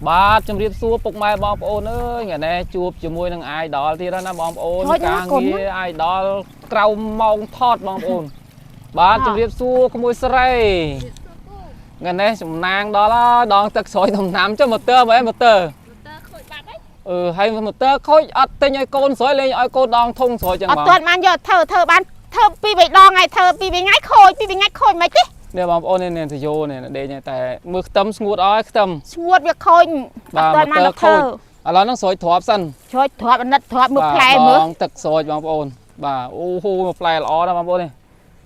បាទជំរាបសួរពុកម៉ែបងប្អូនអើយថ្ងៃនេះជួបជាមួយនឹង idol ទៀតហើយណាបងប្អូន ថតណា ការ កូន ងារ idol ក្រៅម៉ោងថតបងប្អូនបាទជំរាបសួរក្មួយស្រីថ្ងៃនេះសំណាងដល់ហើយដងទឹកស្រោចដំណាំចុះម៉ូទ័រមើលអីម៉ូទ័រ តើខូចបាត់ហើយ អឺហើយម៉ូទ័រខូចអត់ទិញឲ្យកូនស្រោចលេងឲ្យកូនដងធុងស្រោចចឹង អត់ បង ទាន់បានយកធ្វើធ្វើបានធ្វើពីរបីដងហើយធ្វើពីរបីថ្ងៃខូចពីរបីថ្ងៃខូចមិនទេ នេះបងប្អូននេះនេះតយោនេះដេកតែមើលខ្ទឹមស្ងួតអស់ហើយខ្ទឹម ស្ងួតវាខូចអ បាទ ត់ទាន់បាន ម៉ូទ័រ យកធ្វើ ខូច ឥឡូវហ្នឹងស្រោចទ្រាប់សិន ជ្រោចទ្រាប់អាណិតទ្រាប់មើលផ្លែមើល បាទដងទឹកស្រោចបងប្អូនបាទអូហូផ្លែល្អណាស់បងប្អូននេះ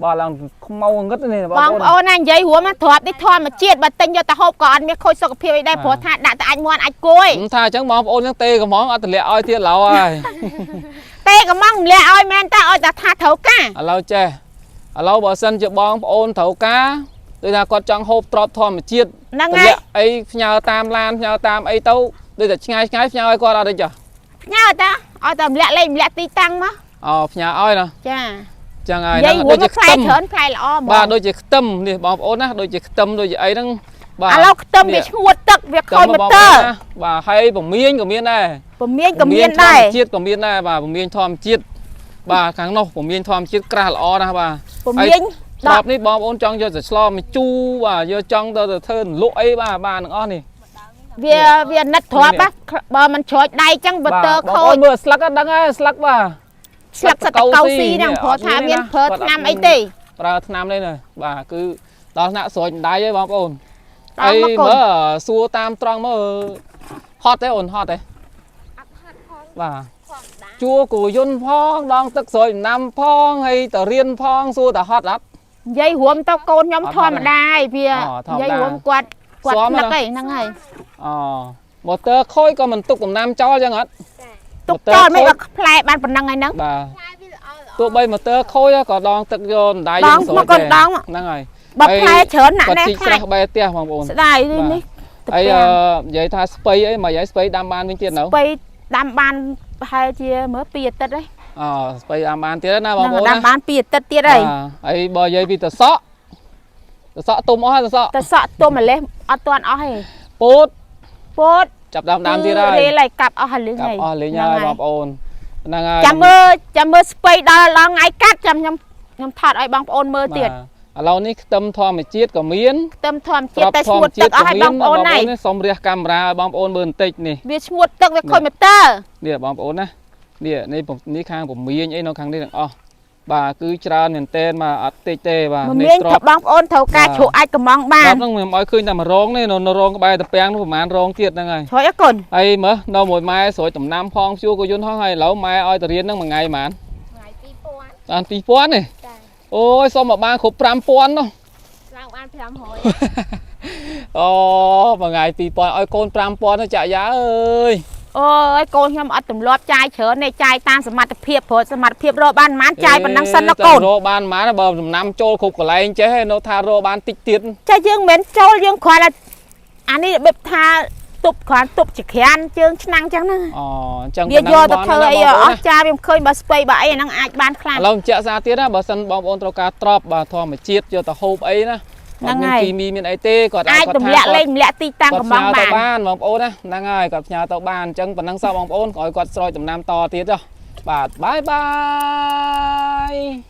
បាទឡើងខ្មៅងឹតនេះបង បង ប្អូន ប្អូនណានិយាយរួមណាទ្រាប់នេះធម្មជាតិបើទិញយកទៅហូបក៏អត់មានខូចសុខភាពអីដែរ បាទ ព្រោះថាដាក់តែអាចមន់អាចគួយ ខ្ញុំថាអញ្ចឹងបងប្អូនហ្នឹងទេកំងអត់ទម្លាក់ឲ្យទៀតឡើយហើយ ទេកំងម្លាក់ឲ្យមែនតើឲ្យតែថាត្រូវការ ឥឡូវចេះឥឡូវបើសិនជាបងប្អូនត្រូវការដូចថាគាត់ចង់ហូបទ្របធម្មជាតិ ហ្នឹងហើយ ទម្លាក់អីផ្ញើតាមឡានផ្ញើតាមអីទៅដូចតែឆ្ងាយឆ្ងាយផ្ញើឲ្យគាត់អត់ទេចា ផ្ញើតាឲ្យតែម្លាក់លេខម្លាក់ទីតាំងមក អូផ្ញើឲ្យណា ចា ចឹងហើយ និយាយ ហ្នឹង រួមមក ដូចជាខ្ទឹម ផ្លែច្រើនផ្លែល្អហ្មង បាទដូចជាខ្ទឹមនេះបងប្អូនណាដូចជាខ្ទឹមដូចជាអីហ្នឹងបាទ ឥឡូវខ្ទឹមវា នេះ ឈួតទឹកវាខូច ខ្ទឹមបង ម៉ូទ័រ ប្អូនណាបាទហើយពមៀញក៏មានដែរ ពមៀញក៏មានដែរ ធម្មជាតិក៏មានដែរបាទពមៀញធម្មជាតិបាទខាងនោះពមៀញធម្មជាតិក្រាស់ល្អណាស់បាទ ពមៀញ ដបនេះបងប្អូនចង់យកទៅឆ្លងមកជូរបាទយកចង់ទៅទៅធ្វើលក់អីបាទបាទទាំងអស់នេះ វាវាណិតទ្រាប់ណាបើមិនច្រូចដៃចឹងបើទ័រ បង ខូច ប្អូនមើលស្លឹកអត់ដឹងហើយស្លឹកបាទ ស្លឹកសត្វតកៅស៊ីហ្នឹងព្រោះថាមានប្រើថ្នាំអីទេ ប្រើថ្នាំនេះណាបាទគឺដល់ថ្នាក់ស្រួចម្ដាយហើយបងប្អូន តាមមកកូន មើលសួរតាមត្រង់មើលហត់ទេអូនហត់ទេ អត់ហត់ផង បាទ ផងដា ជួគោយន្តផងដងទឹកស្រួយដំណាំផងហើយតរៀនផងសួរតែហត់អត់ និយាយរួមទៅកូនខ្ញុំ អត់ ធម្មតាឯងវា អូធម្មតា និយាយរួមគាត់គាត់ ស៊ាំ នឹក ណា ឯងហ្នឹងហើយ អូម៉ូទ័រខូចក៏មិនទុកដំណាំចោលចឹងអត់ ទុកចោលមិនបើផ្លែបានប៉ុណ្ណឹងហើយហ្នឹង បាទ ផ្លែវាល្អល្អ ទោះបីម៉ូទ័រខូចក៏ដងទឹកយកដៃ ដង យើងស្រួ មកកូនដង ហ្នឹងហើយ បើផ្លែច្រើនណាស់ គាត់ជីក ណែខ្លាច ស្រះក្បែរផ្ទះបងប្អូន ស្ដាយនេះនេះ អីនិយាយថាស្ពៃអីមកយាយស្ពៃដាំបានវិញទៀតនៅ ស្ពៃដាំបានប្រហែលជាមើល2អាទិត្យហើយ អូស្ពៃដាំបានទៀតណាបងប្អូន ដាំ ណា បាន2អាទិត្យទៀតហើយ បាទហើយបើនិយាយពីតសក់តសក់ទុំអស់ហើយតសក់ តែសក់ទុំម្លេះអត់ទាន់អស់ទេ ពោត ពោត ចាប់ដើមដាំទៀតហើយ រេលហើយកាប់អស់ហើយលីង កាប់ ហើយ អស់លេងហើយបងប្អូនហ្នឹងហើយ ចាំមើលចាំមើលស្ពៃដល់ដល់ថ្ងៃកាត់ចាំខ្ញុំខ្ញុំថតឲ្យបងប្អូនមើលទៀត បាទឥឡូវនេះខ្ទឹមធម្មជាតិក៏មាន ខ្ទឹមធម្មជាតិតែស្ងួតទឹកអស់ឲ្យបងប្អូនហើយ នេះសុំរះកាមេរ៉ាឲ្យបងប្អូនមើលបន្តិចនេះ វាស្ងួតទឹកវាខូចម៉ូទ័រ នេះបងប្អូនណានេះនេះនេះខាងពមៀញអីនៅខាងនេះទាំងអស់បាទគឺច្រើនមែនទែនបាទអត់តិចទេបាទ មិនមាន នេះទ្រប បងប្អូនត្រូវការជ្រក់អាចកំងបាន ទ្របហ្នឹងខ្ញុំឲ្យឃើញតែមួយរងនេះនៅរងក្បែរតាពាំងនោះប្រហែលរងទៀតហ្នឹងហើយ ជ្រក់អីកូន ហើយមើលនៅមួយម៉ែស្រួយដំណាំផងជួក៏យន្តហោះហើយឥឡូវម៉ែឲ្យទៅរៀនហ្នឹងមួយថ្ងៃប៉ុន្មាន ថ្ងៃ2000 បាន2000ទេ ចា អូយសុំមកបានគ្រប់5000នោះ ឡើងបាន500 អូមួយថ្ងៃ2000ឲ្យកូន5000ទៅចាក់យ៉ាអើយ អូយកូនខ្ញុំអត់ទម្លាប់ចាយច្រើនទេចាយតាមសមត្ថភាពព្រោះសមត្ថភាពរកបានប៉ុន្មានចាយប៉ុណ្ណឹងសិនណាកូន រកបានប៉ុន្មានបើដំណាំចូលគ្រប់កន្លែងចេះឯនៅថារកបានតិចទៀត ចាយើងមិនមែនចូលយើងគ្រាន់តែអានេះរបៀបថាទប់គ្រាន់ទប់ចក្រានជើងឆ្នាំងចឹងណា អូអញ្ចឹង វាយកទៅធ្វើអី ប៉ុណ្ណឹង អស់ចាវាមិនឃើញបើស្ពៃបើអីអាហ្នឹងអាចបានខ្លាំង ឥឡូវបញ្ជាក់សារទៀតណាបើសិនបងប្អូនត្រូវការទ្របបាទធម្មជាតិយកទៅហូបអីណា ហ្នឹងហើយ អត់មានគីមីមានអីទេគាត់ អាច គាត់ ទម្លាក់លេខទម្លាក់ទីតាំង គាត់ កំង ផ្ញើទៅ បាន បានបងប្អូនណាហ្នឹងហើយគាត់ផ្ញើទៅបានអញ្ចឹងប៉ុណ្ណឹងសោះបងប្អូនក៏ឲ្យគាត់ស្រោចដំណាំតទៀតចុះបាទបាយបាយ។